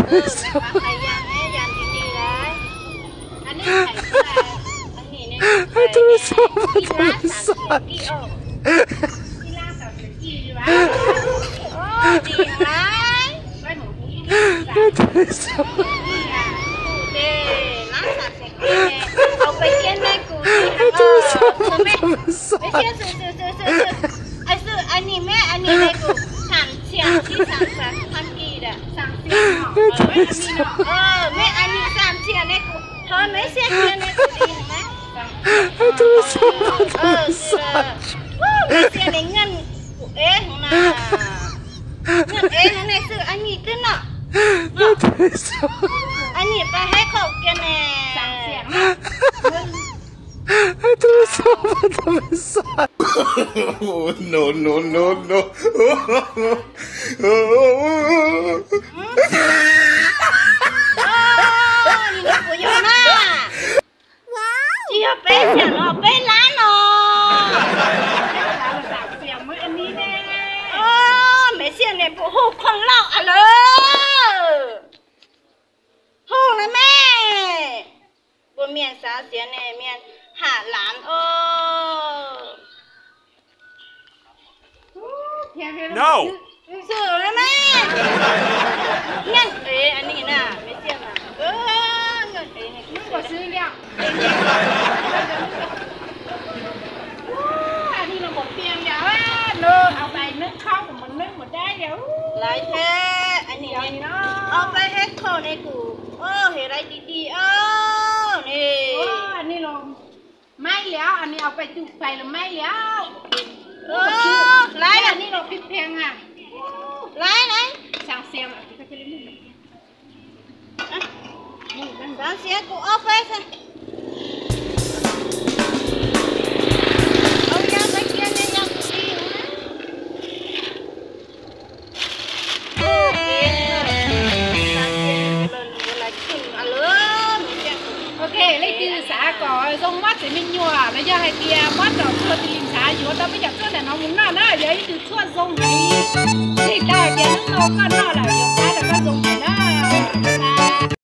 Hais yam, hais yam ntxiv ntxiv lawm. Tus xav mas tus xav. Tus xav. Tus xav mas tus xav. Tus xav. Tus xav. Tus xav. Tus xav mas tus xav. No, no, no, no. Tsis yog peb xiam no, peb lab no. Maiv Xiaj ne, puas hu khoom lauj a lawm? Hu na me. Puas miaj xav xiav ne, miaj ham lav os. Xwm na me. Nyeej ev a ni na, Maiv Xiaj na. Nyeej ev. Laiv thiab, ob peb hab khau ne kuv, o, hev laiv dig dig os ne. Maib liam, a ni au pais tus fais los maib liam. Laiv, laiv, laiv. Xav xiav kuv ob peb xwb. Ok, leej twg xav kom zoo muab tsev me nyuam los yog hais tias muab tom txuag tis li ntshav yuav tau peb cov tshuaj ntawm no mus noj na, yog ib tug tshuaj zoo heev. Tsis tas hais tias hnub no koj noj lawm yuav